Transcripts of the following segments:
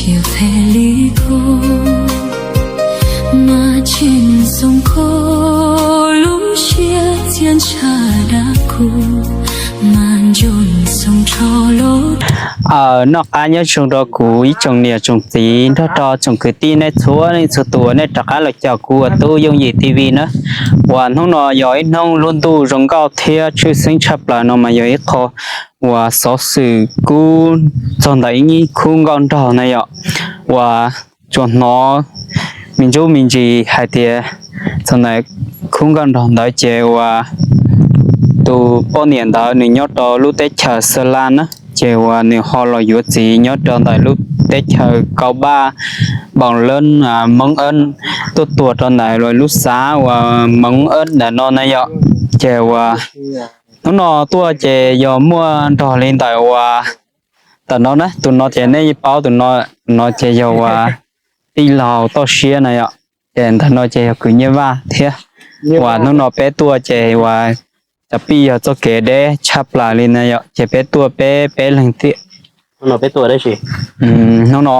Mas tseem zoo kho lub siab txiaj ntsha dab kuv, mas nco zoo rho lub. Noj qab nyob zoo rau kuv ib tsoom niam tsoom txiv nrog rau tsoom kwv tij nej txhua leej txhua tus uas nej rov qab los caum kuv ua tub yooj yim T V na. Uas hnub no yog ib hnub lub ntuj zoo nkauj thiab tshwj xeeb tshaj plaws no mas yog ib qho uas xov xwm kub txog ntawm ib khub nkauj nraug na yom. Uas tsuas hnov me ntsuj me ntsis hais tias txog ntawm khub nkauj nraug ntawd ces uas tus poj niam ntawd nws nyob rau lub teb chaws Xas Las na, ces uas nws ho los yuav txiv nyob rau ntawm lub teb chaws Kaus Paj, Npaus Leeb, Moob Ab, tuaj tuag rau ntawm lub xav uas Moob Ab ntawm no na yom. Ces uas hnub no tuaj ces yog muaj nrog li ntawm uas ntawm no na, tus no ces nej paub tus no, no ces yog uas tij laug Toj Siab na yom. Ces ntawm no ces yog kwv Nyiaj Vaj thiab. Uas hnub no peb tuaj ces uas cov pij yog txoj kev deb tshaj plaws li na yom, ces peb tuaj peb peb leeg thiab. Hnub no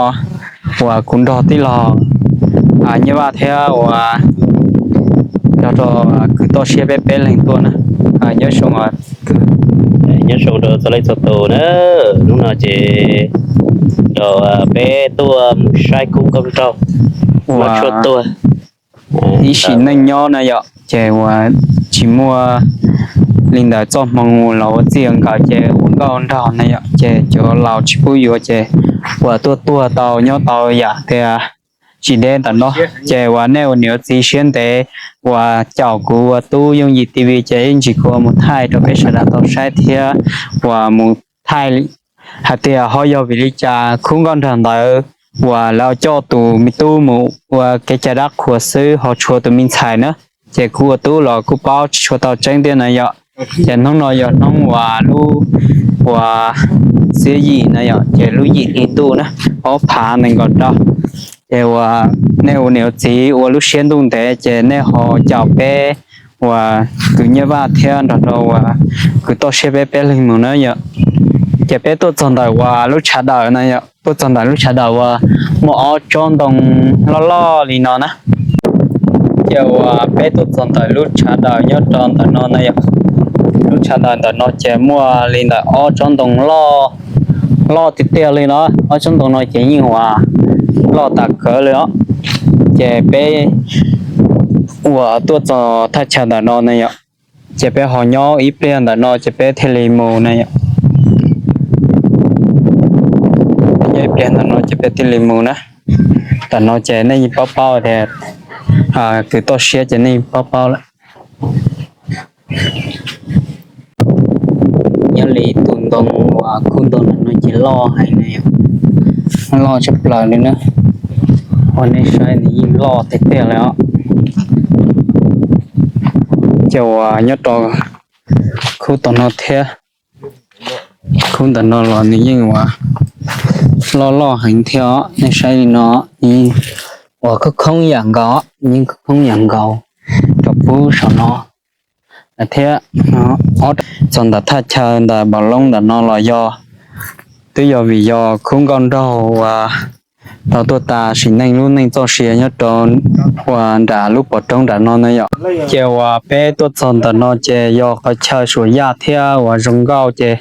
uas kuv nrog tij laug Nyiaj Vaj thiab uas nrog rau kwv Toj Siab peb peb leeg tuaj na. Nyob zoo, nyob zoo rau txhua leej txhua tus na. Hnub no ces rau peb tuaj mus saib khub nkauj nraug uas tshuaj tuag ib sim neej nyob na yom, ces uas tsis muaj li ntawd txoj hmoo los ua txij ua nkawm ces ua nkauj nraug na yom, ces cov laus tsis pub yuav ces uas tuaj tuag tau nyob tau yam tias tsis deb ntawm no. Ces uas nej ua niam ua txiv siab ntev uas caum kuv ua tub yooj yim T V ces ib ntsis kuv ua mus thaij rau peb sawv daws tau saib thiab uas mus thaij hais tias ho yog vim li cas khub nkauj nraug ntawd uas lawv coj tus me tub mus ua kev cai dab qhuas xwb ho tshuav tus me ntxhais na. Ces kuv ua tub los kuj paub tsis tshua tau tseeb thiab na yom. Ces hnub no yog hnub uas lub uas xiab yim na yom, ces lub yim hli ntuj na, ob phav nees nkaum rau. Ces uas nej ua niam ua txiv ua lub siab ntuj ntev ces nej ho caum peb uas kwv Nyiaj Vaj thiab nrog rau uas kwv Toj Siab peb peb leeg mus na yom. Ces peb tuaj txog ntawm uas lub tshav dawm na yom, tuaj txog ntawm lub tshav dawm uas muaj ob tsob ntoo loj loj li no na. Ces uas peb tuaj txog ntawm lub tshav dawm nyob rau ntawm no na yom. Lub tshav dawm ntawm no ces muaj li ntawm ob tsob ntoo loj, loj tiag tiag li no. Ob tsob ntoo no ces yeej uas loj tas kawg li os. Ces peb uas tuaj txog thaj chaw ntawm no na yom, ces peb ho nyob ib pliag ntawm no ces peb thiaj li mus na yom. Nyob ib pliag ntawm no ces peb thiaj li mus na. Ntawm no ces nej yeej paub paub tias kwv Toj Siab ces nej yeej paub paub lawm. Nyob li tus ntoo uas khub ntoo ntawm no ces loj heev na yom, loj tshaj plaws li na. Uas nej saib nws yeej loj tiag tiag li os. Ces uas nyob rau khub tom no thiab, khub ntawm no los nws yeej uas loj loj heev thiab os. Nej saib li no, nws yeej uas khoob khoob yam nkaus, yeej khoob khoob yam nkaus rau pub saum no thiab. Txog ntawm thaj chaw ntawm Npaus Loob ntawm no los yog twb yog vim yog khub nkauj nraug uas tau tuaj tas sim neej lub neej txoj sia nyob rau uas nram lub pov roob nram no na yom. Ces uas peb tuaj txog ntawm no ces yog qhov chaw suam yaj thiab uas zoo nkauj ces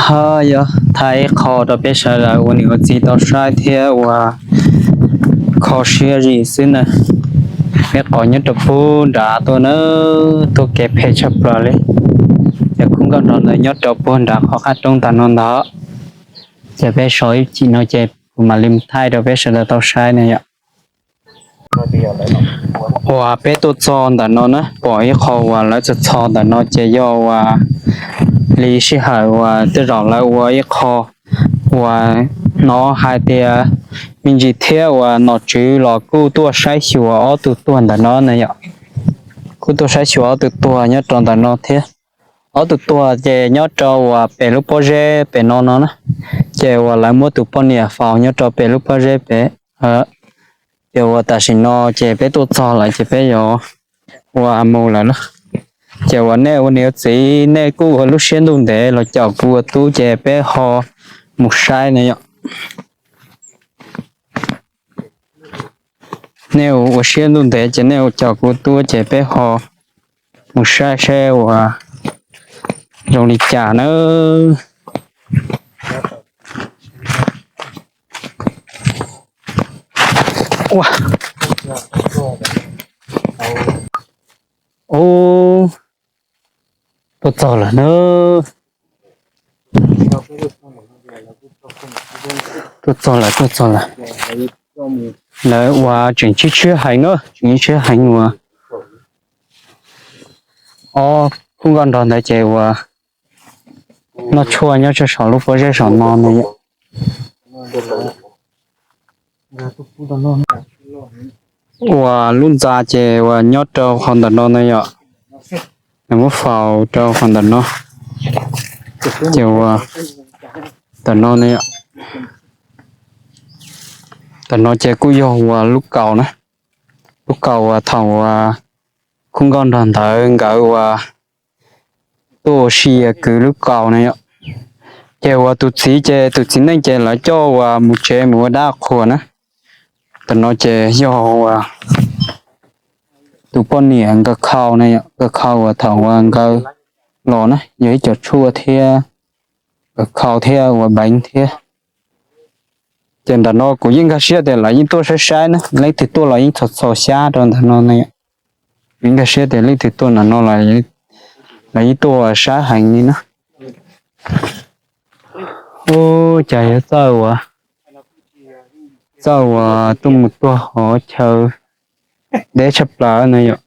ho yog thaij ib qho rau peb sawv daws ua niam ua txiv tau saib thiab uas kho siab zim xwb na. Peb qhov nyob rau pug nrad tuaj na, tuaj kev phem tshaj plaws li. Ces khub nkauj nraug ntawd nyob rau puag nrad qhov qab roob ntawm no ntag. Ces peb so ib chim no ces kuv mam li thaij rau peb sawv daws tau saib na yom. Uas peb tuaj txog ntawm no na, pom ib qho uas lawv txog txog ntawm no ces yog uas li sij hawm uas tej zaum lawv ua ib qho uas hnov hais tias me ntsis thiab uas nom tswv los kuj tuaj saib xyuas ob tug tuag ntawm no na yom. Kuj tuaj saib xyuas ob tug tuag nyob rau ntawm no thiab. Ob tug tuag ces nyob rau uas pem lub pob zeb pem no no na. Ces uas lawv muab tus poj niam faus nyob rau pem lub pob zeb pem. Ces uas tam sim no ces peb tuaj txog lawm ces peb yuav ua mus lawm na. Ces uas nej ua niam ua txiv nej kuj ua lub siab ntuj ntev los caum kuv ua tub ces peb ho mus saib na yom. Nej ua siab ntuj ntev ces nej ua cov kuv tuaj ces peb ho mus saib seb ua zoo li cas nawb. Ua, ub, tuaj txog lawm na. Tuaj txog lawm, tuaj txog lawm. Lawv ua tseem tshiab tshiab heev na, tseem tshiab heev ua. Ob khub nkauj nraug ntawd ces ua noj tshuaj nyob tsawg saum lub pob zeb saum no ne yom. Ua lub ntxa ces ua nyob rau qhov ntawm no na yom. Nws muab faus rau qhov ntawm no ces ua ntawm no na yom. Ntawm no ces kuj yog ua lub kaus na, lub kaus uas thaum uas khub nkauj nraug ntawd nkawd ua tuaj ua si kwv lub kaus na yom. Ces uas tus txiv ces tus txiv neej ces lawv coj uas mus tsev mus ua dab qhuas na. Ntawm no ces yog uas tus poj niam nkawd khau na yom, nkawd khau uas thaum uas nkawd los na yog ib co tshuaj thiab, nkawd khau thiab ua beev thiab. Ces ntawm no kuv yeej nkag siab tias lawv yeej tuaj saib saib na, leej twg tuaj los yeej txhos txhos xyab rau ntawm no na. Yeej nkag siab tias leej twg tuaj ntawm no los lawv yeej tuaj saib heev li na. Ub, cas yuav txawj uas, txawj uas tuaj mus tuag hauv chaw deb tshaj plaws na yom.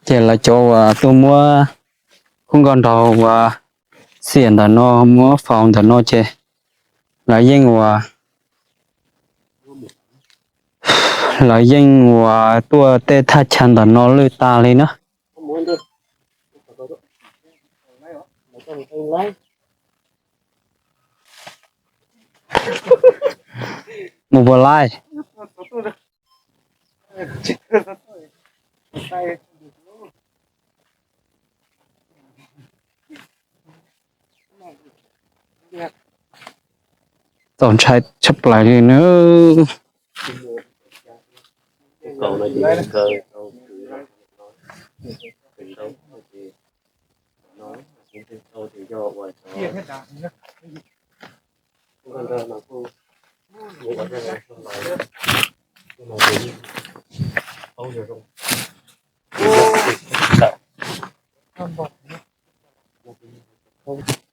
Ces lawv cov uas tuaj muab khub nkauj nraug uas xiam ntawm no muab faus ntawm no ces lawv yeej uas, lawv yeej uas tuaj tej thaj chaw ntawm no lwj tas li na. Mus puas laij? Txaus ntshai tshaj plaws li na.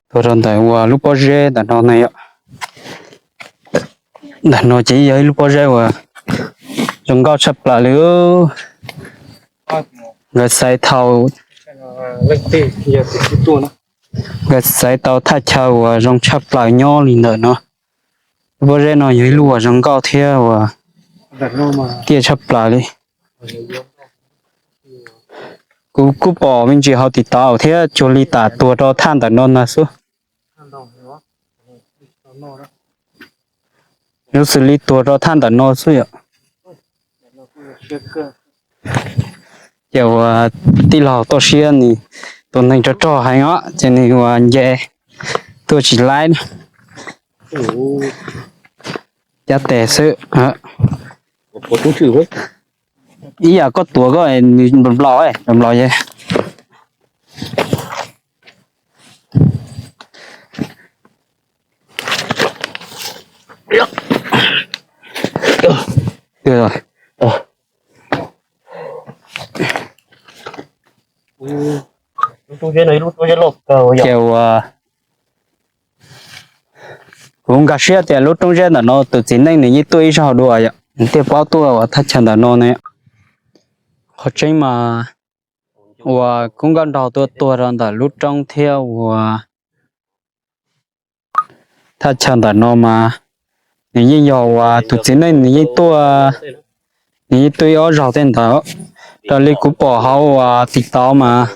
Tuaj rau ntawm uas lub pob zeb ntawm no na yom. Ntawm no ces yog ib lub pob zeb uas zoo nkauj tshaj plaws li. Nkawd xaiv tau, nkawd xaiv tau thaj chaw uas zoo tshaj plaws nyob li ntawm no. Lub pob zeb no yog ib lub uas zoo nkauj thiab uas tiaj tshaj plaws li. Kuv kuj pom me ntsis hauv TikTok thiab cuag li tam tuag rau thaj ntawm no ntag xwb. Zoo xws li tuag rau thaj ntawm no xwb yom. Ces uas tij laug toj siab nws tus neeg rog rog heev os ces nws uas nce tuaj tsis laib, cab tes xwb. Ib yam koj tuav koj nws nplaum nplaum nplaum nplaum es Ces uas kuv nkag siab tias lub roob zeb ntawm no tus txiv neej nws yeej tuaj ib zaug dua yom, nws thiaj paub tuaj uas thaj chaw ntawm no ne. Qhov tseeb mas uas khub nkauj nraug tuaj tuag rau ntawm lub roob thiab uas thaj chaw ntawm no mas nws yeej yog uas tus txiv neej nws yeej tuaj, nws yeej tuaj ib ob zaug tej ntawd. Raws li kuv pom hauv uas TikTok mas,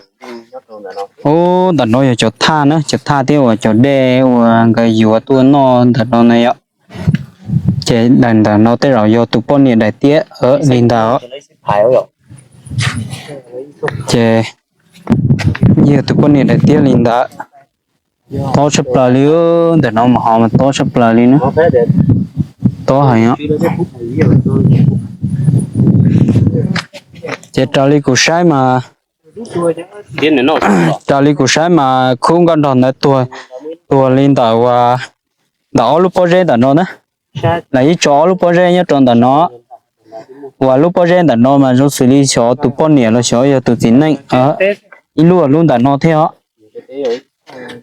ub, ntawm no yog cov thaj na, cov thaj thiab uas cov dej uas nkawd yuav tuaj noj ntawm no na yom. Ces daim ntawm no tej zaum yog tus poj niam daim tiab li ntawd. Ces yog tus poj niam daim tiab li ntawd. Tob tshaj plaws li, ntawm no mas ho mas tob tshaj plaws li na. Tob heev. Ces raws li kuv saib mas, raws li kuv saib mas khub nkauj nraug ntawd tuag, tuag li ntawm, ntawm ob lub pob zeb ntawm no na. Lawv ib tso ob lub pob zeb nyob rau ntawm no, uas lub pob zeb ntawm no mas zoo xws li xyov tus poj niam los xyov yog tus txiv neej. Ib lub, lub ntawm no thiab os.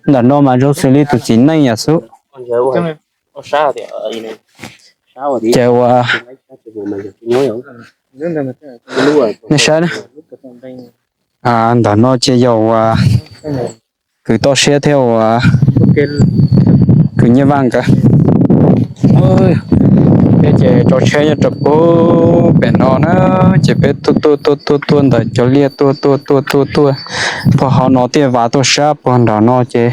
Ntawm no mas zoo xws li tus txiv neej yam xwb. Ces uas nej saib, ntawm no ces yog uas kwv toj siab thiab uas kwv Nyiaj Vaj nkawd. Peb ces tso tsheb nyob rau pem no na, ces peb tuaj tuaj tuaj tuaj tuaj ntawm cov liaj tuaj tuaj tuaj tuaj tuaj puag hauv no, tiaj vas tuaj sab puag nram no ces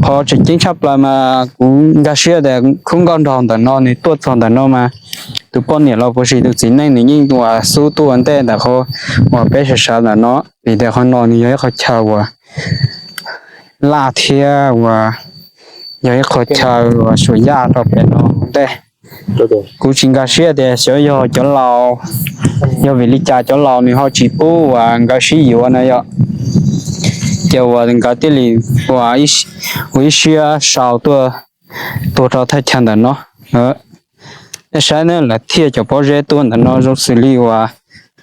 qhov tseem ceeb tshaj plaws mas kuv nkag siab tias khub nkauj nraug ntawm no nws tuaj txog ntawm no mas tus poj niam los puas sis tus txiv neej nws yeej ua xub tuaj ua ntej ntawm qhov uas peb sawv sawv ntawm no, vim tias qhov no nws yog ib qhov chaw uas laj thiab uas yog ib qhov chaw uas suam yaj rau pem no ntej. Kuv tsis nkag siab tias xyov yog cov laus, yog vim li cas cov laus nws ho tsis pub uas nkawd sib yuav na yom. Ces uas nkawd thiaj li ua ib siab sau tuaj, tuag rau thaj chaw ntawm no. Nej saib ne, lawv thiaj cov pob zeb tuaj ntawm no zoo xws li uas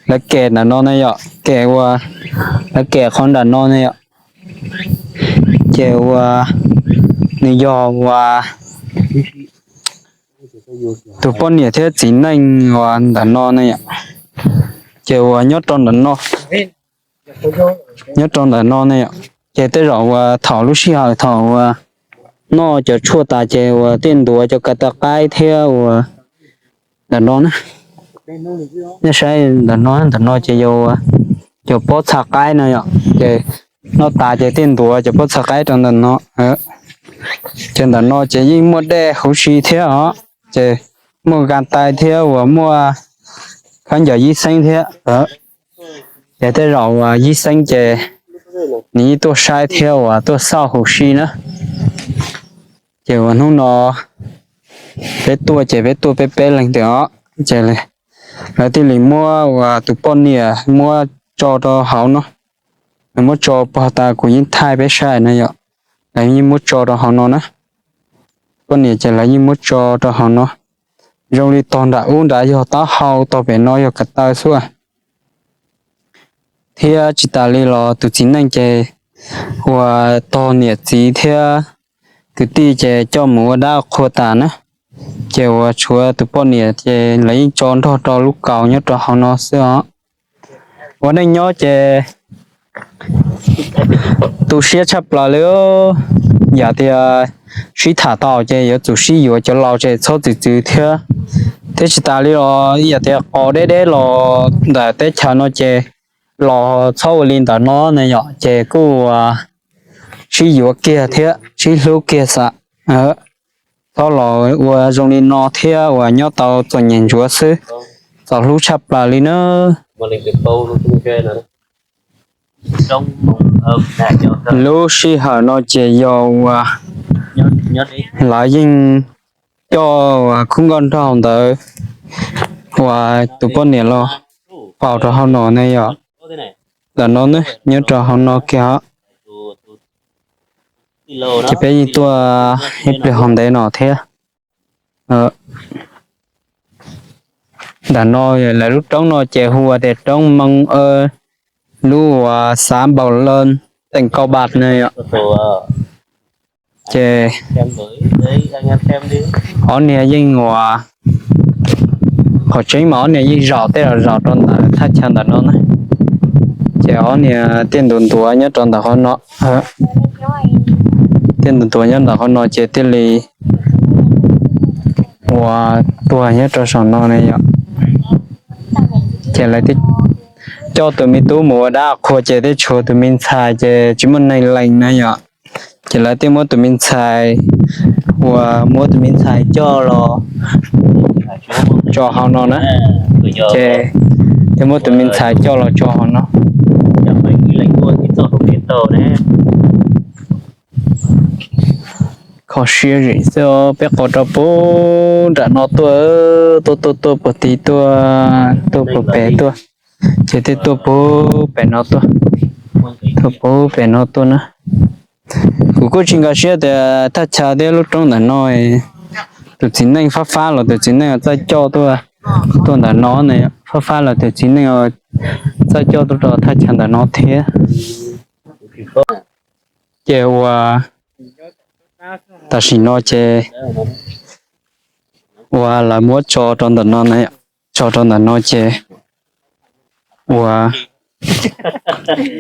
lawv kem ntawm no na yom, kem uas lawv kem qhov nram no na yom. Ces uas nws yog uas tus poj niam thiab txiv neej uas ntawm no ne yom. Ces uas nyob rau ntawm no, nyob rau ntawm no ne yom. Ces tej zaum uas thaum lub sij hawm thaum uas noj cov tshuaj tas ces uas thiaj ntuav cov kav taw qaib thiab uas ntawm no na. Nej saib ntawm no, ntawm no ces yog uas cov pob txha qaib no yom. Ces noj tas ces thiaj ntuav cov pob txha qaib rau ntawm no. Ces ntawm no ces yeej muaj dej huv si thiab os. Ces muaj gas tais thiab uas muaj khaub ncaws yib xeeb thiab. Ces tej zaum uas yib xeeb ces nws yeej tuaj saib thiab uas tuaj xauj huv si na. Ces uas hnub no peb tuaj ces peb tuaj peb peb leeg tiag os. Ces lawv thiaj li muab uas tus poj niam muab tso rau hauv no. Lawv muab tso puag ta kuv yeej thaij peb saib na yom. Lawv yeej muab tso rau hauv no na. Poj niam ces lawv yeej muab tso rau hauv no. Zoo li tog nram ub nrad yog taub hau, tog pem no yog kav taw xwb. Thiab tsis tas li los tus txiv neej ces uas tog niam txiv thiab kwv tij ces coj mus ua dab qhua tas na. Ces uas tshuav tus poj niam ces lawv yeej tso nrog rau lub kaus nyob rau hauv no xwb os. Ua neej nyob ces tu siab tshaj plaws li. Yam tias sib tham tau ces yuav tsum sib yuav, cov laus ces txhob txwv txwv thiab. Thiab tsis tas li los yam tias qos deb deb los ntawm teb chaws no ces los txhob ua li ntawm no na yom, ces kuj sib yuav kiag thiab sib hlub kiag xwb. Txhob los ua zoo li no thiab uas nyob tau txom nyem ntsuav xwb, txom hlub tshaj plaws li na. Lub sij hawm no ces yog uas lawv yeej coj uas khub nkauj nraug ntawd uas tus poj niam los faus rau hauv no ne yom. Ntawm no ne, nyob rau hauv no kiag os. Ces peb yeej tuaj ib pliag hauv ntev no thiab. Ntawm no lawv lub roob no ces hu ua tias roob Moo, lub uas xav Npaum Lawj, teem Kau Bas ne yom. Ces ob niag yeej uas, qhov tseeb mas ob niag yeej zaum tej zaum zaum rau ntawm thaj chaw ntawm no na. Ces ob niag thiaj ntuav ntuav nyob rau ntawm qhov no, thiaj ntuav ntuav nyob ntawm qhov no ces thiaj li uas tuag nyob rau saum no ne yom. Ces lawv thiaj coj tus me tub mus ua dab qhua ces thiaj tshuav tus me ntxhais ces tsis muaj neeg lees na yom. Ces lawv thiaj muab tus me ntxhais, uas muab tus me ntxhais coj los tso hauv no na. Ces thiaj muab tus me ntxhais coj los tso hauv no. Ces Phom siab zim xwb, peb qos rau puag nram no tuaj, tuaj tuaj tuaj puag tid tuaj, tuaj puag pem tuaj, ces thiaj tuaj puag pem no tuaj, tuaj puag pem no tuaj na. Kuv kuj tsis nkag siab tias thaj chaw thiab lub roob ntawm no tus txiv neej fab fab los tus txiv neej txawj coj tuaj, tuaj ntawm no ne, fab fab los tus txiv neej txawj coj tuaj rau thaj chaw ntawm no thiab. Ces uas tam sim no ces uas lawv muab tso rau ntawm no na, tso rau ntawm no ces uas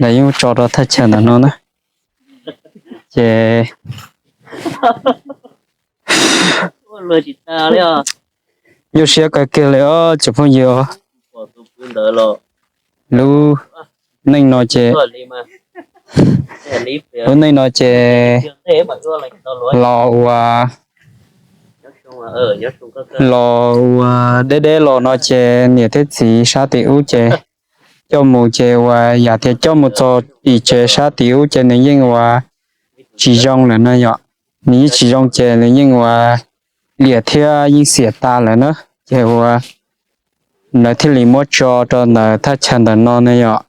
lawv yeej tso rau thaj chaw ntawm no na. Ces nyuaj siab kawg kiag li os tsoom phooj ywg. Lub neej no ces, lub neej no ces los uas, los uas deb deb los no ces niam thiab txiv sab tim ub ces coj mus ces uas yam tias coj mus txog tim tsev sab tim ub ces nws yeej uas tsis zoo lawm na yom. Nws yeej tsis zoo ces nws yeej uas liam thiab yeej xiam tas lawm na. Ces uas lawv thiaj li muab tso rau ntawm thaj chaw ntawm no na yom.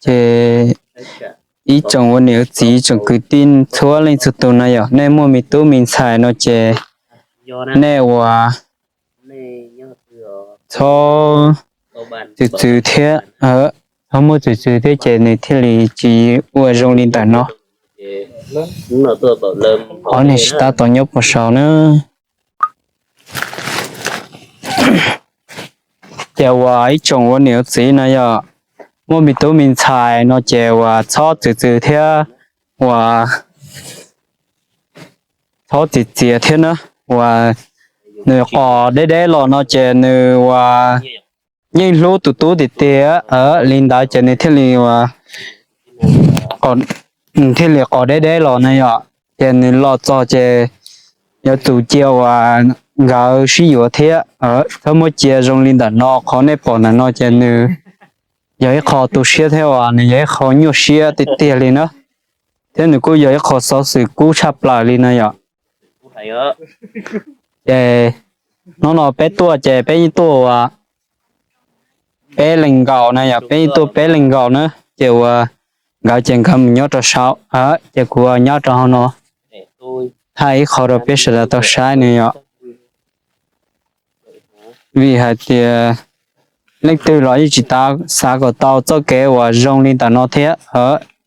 Ces ib tsoom ua niam ua txiv, tsoom kwv tij txhua leej txhua tus na yom, nej muaj me tub me ntxhais no ces nej uas txhob txwv txwv thiab, txhob muab txwv txwv thiab ces nws thiaj li tsis ua zoo li ntawm no. Ob niag tsis tab tom nyob puag saud na. Ces uas ib tsoom ua niam ua txiv no yog muaj me tub me ntxhais no ces uas txhob txwv txwv thiab uas txhob txiv txiav thiab na. Uas nws qos deb deb los no ces nws uas yeej hlub tus tub tiag tiag, li ntawd ces nws thiaj li uas, nws thiaj li qos deb deb los na yom. Ces nws los txog ces yuav tsum cia uas nkawd sib yuav thiab, txhob muab cia zoo li ntawm no. Qhov nej pom ntawm no ces nws yog ib qho tu siab thiab uas nws yog ib qho nyuaj siab tiag tiag li na. Thiab nws kuj yog ib qho xov xwm kub tshaj plaws li na yom. Ces hnub no peb tuaj ces peb yeej tuaj uas peb leeg nkaus na yom, peb yeej tuaj peb leeg nkaus na. Ces uas nkawd ces nkawd mus nyob rau saud, ces kuv nyob rau hauv no thaij ib qho rau peb sawv daws tau saib na yom. Vim hais tias leej twg los yeej tsis xav kom tau txoj kev uas zoo li ntawm no thiab,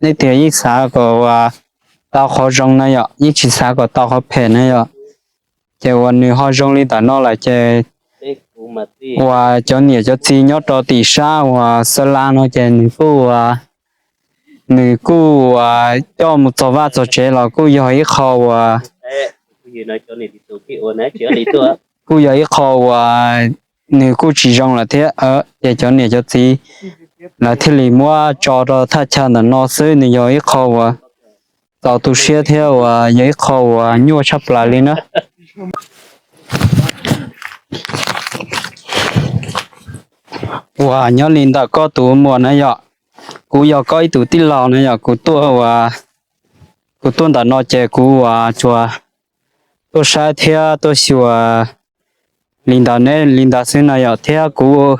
leej twg yeej xav kom uas tau qhov zoo na yom, yeej tsis xav kom tau qhov phem na yom. Ces uas nws ho zoo li ntawm no lawm ces uas cov niam cov txiv nyob rau tim sab uas Xab Las no ces nws kuj uas, nws kuj uas coj mus txog vaj txog tsev los kuj yog ib qho uas, kuj yog ib qho uas nws kuj tsis zoo lawm thiab. Ces cov niam cov txiv lawv thiaj li muab tso rau thaj chaw ntawm no xwb, nws yog ib qho uas txaus tu siab thiab uas yog ib qho uas nyuaj tshaj plaws li na. Uas nyob li ntawm koj tus muam na yom, kuv yog koj ib tug tij laug na yom, kuv tuaj uas, kuv tuaj ntawm no ces kuv uas tsuas tuaj saib thiab tuaj xyuas li ntawd ne li ntawd xwb na yom. Thiab kuv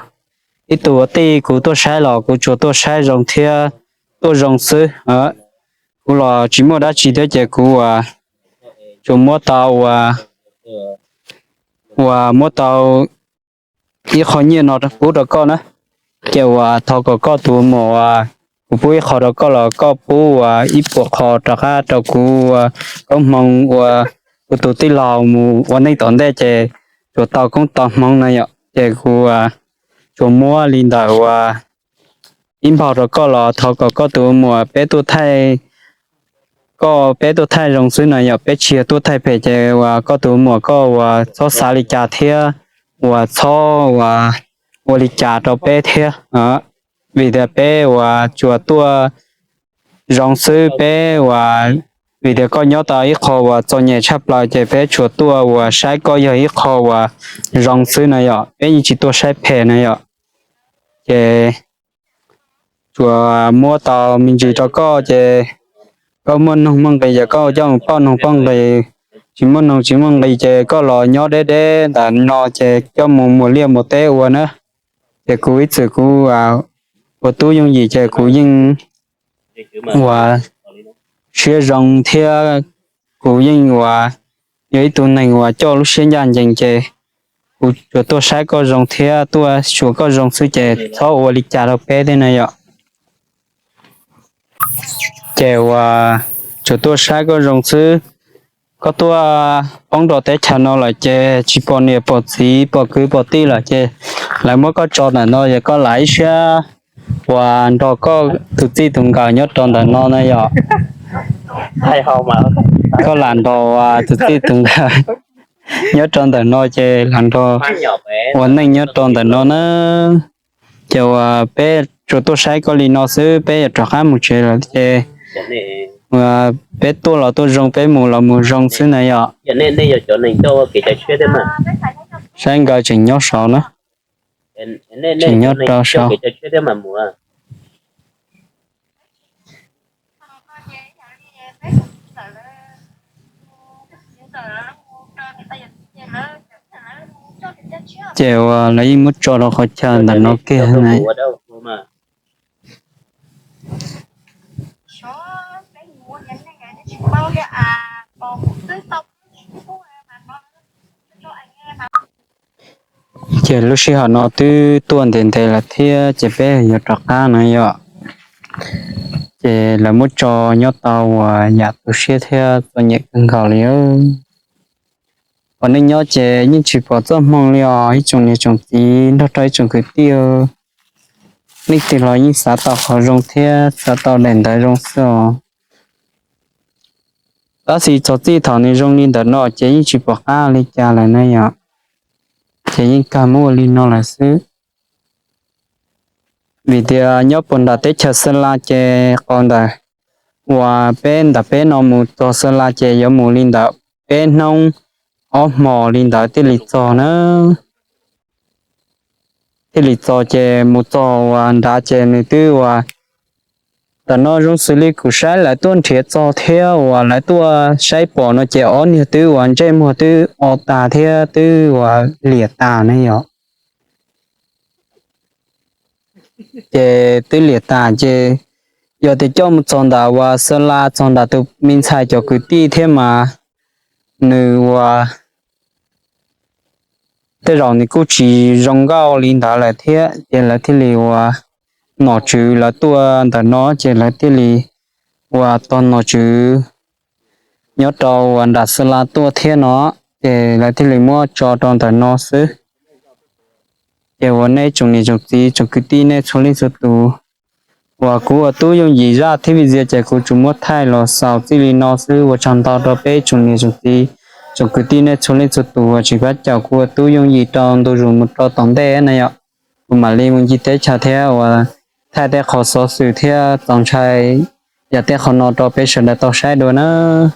ib tug ua tij kuv tuaj saib los kuv tsuas tuaj saib zoo thiab tuaj zoo xwb. Kuv los tsis muaj dab tsi thiab ces kuv uas tsuas muab tau uas, uas muab tau ib qho nyiaj no pub rau koj na. Ces uas thov kom koj tus muam uas kuv pub ib qho rau koj los koj pub uas ib puas qho rov qab rau kuv uas koob hmoov uas kuv tus tij laug mus ua neej tom ntej ces tsuas tau koob tau hmoov na yom. Ces kuv tsuas muab li ntawm uas ib npaug rau koj los thov kom koj tus muam peb tuaj thaij, koj peb tuaj thaij zoo xwb na yom, peb tsis yog tuaj thaij phem ces uas koj tus muam koj uas txhob xav li cas thiab uas txhob uas ua li cas rau peb thiab. Vim tias peb uas tsuas tuaj zoo xwb, peb uas, vim tias koj nyob tau ib qho uas txom nyem tshaj plaws ces peb tsuas tuaj uas saib koj yog ib qho uas zoo xwb na yom, peb yeej tsis tuaj saib phem na yom. Ces tsuas muab tau me ntsis rau koj ces Koj muaj noog muaj nqis ces koj coj mus pauj noog pauj nqis, tsis muaj noog tsis muaj nqis ces koj los nyob deb deb ntawm no ces coj mus muas liaj muas teb ua na. Ces kuv ib txwm kuv ua tub yooj yim ces kuv yeej ua siab zoo thiab kuv yeej ua yog ib tug neeg uas coj lub siab ncaj ncees ces kuv tsuas tuaj saib koj zoo thiab tuaj xyuas koj zoo xwb ces txhob ua li cas rau peb thiab na yom. Ces uas tsuas tuaj saib koj zoo xwb. Koj tuaj poob rau teb chaws no lawm ces tsis pom niam pom txiv pom kwv pom tij lawm ces lawv muab koj tso ntawm no ces koj lam ib siab uas nrog koj tus txij tus nkawm nyob rau ntawm no na yom. Koj lam nrog uas tus txij tus nkawm nyob rau ntawm no ces lam nrog ua neej nyob rau ntawm no na. Ces uas peb tsuas tuaj saib koj li no xwb, peb yuav rov qab mus tsev lawm ces peb tuaj los tuaj zoo, peb mus los mus zoo xwb na yom. Saib nkawd tseem nyob saud na, tseem nyob rau saud. Ces uas lawv yeej muab tso rau qhov chaw ntawm no kiag na. Ces lub sij hawm no twb tuaj ntev ntev lawm thiab ces peb yuav rov qab na yom. Ces lawv muab tso nyob tau uas yam tu siab thiab txom nyem kawg nkaus li. Uas nej nyob ces yeej tsis pom txoj hmoo li os ib tsoom niam tsoom txiv nrog rau ib tsoom kwv tij. Leej twg los yeej xav tau qhov zoo thiab xav tau daim ntawv zoo xwb os. Tab sis txog txij thaum nws zoo li ntawm no ces yeej tsis pom qab li cas lawm na yom. Ces yeej kawg muab ua li no lawm xwb. Vim tias nyob puag nram teb chaws Xeeb Las ces qhov ntawm uas peb ntawm peb no mus txog Xeeb Las ces yuav mus li ntawm peb hnub ob hmos li ntawd thiaj li txog na. Thiaj li txog ces mus txog uas nrad ces nws twb uas ntawm no zoo xws li kuv saib lawv tuaj nrhiav txog thiab uas lawv tuaj saib pom no ces ob niag twb uas ntsej muag twb o tas thiab twb uas liam tas ne yom. Ces twb liam tas ces yog tias coj mus txog ntawm uas Xeeb Las txog ntawm tus me ntxhais cov kwv tij thiab mas nws uas tej zaum nws kuj tsis zoo nkauj li ntawd lawm thiab ces lawv thiaj li uas nom tswv lawv tuaj ntawm no ces lawv thiaj li uas tog nom tswv nyob rau uas nram Xeeb Las tuaj thiab no ces lawv thiaj li muab tso rau ntawm no xwb. Ces uas nej tsoom niam tsoom txiv tsoom kwv tij nej txhua leej txhua tus, uas kuv ua tub yooj yim zaj thiab video ces kuv tsuas muab thaij los xaus txij li no xwb. Ua tsaug ntau rau peb tsoom niam tsoom txiv tsoom kwv tij nej txhua leej txhua tus uas tsis pab caum kuv ua tub yooj yim rau ntu zus mus rau tom ntej na yom. Kuv mam li mus ncig teb chaws thiab uas thaij tej qhov xov xwm thiab txaus ntshai yam tej qhov no rau peb sawv daws tau saib dua nawb.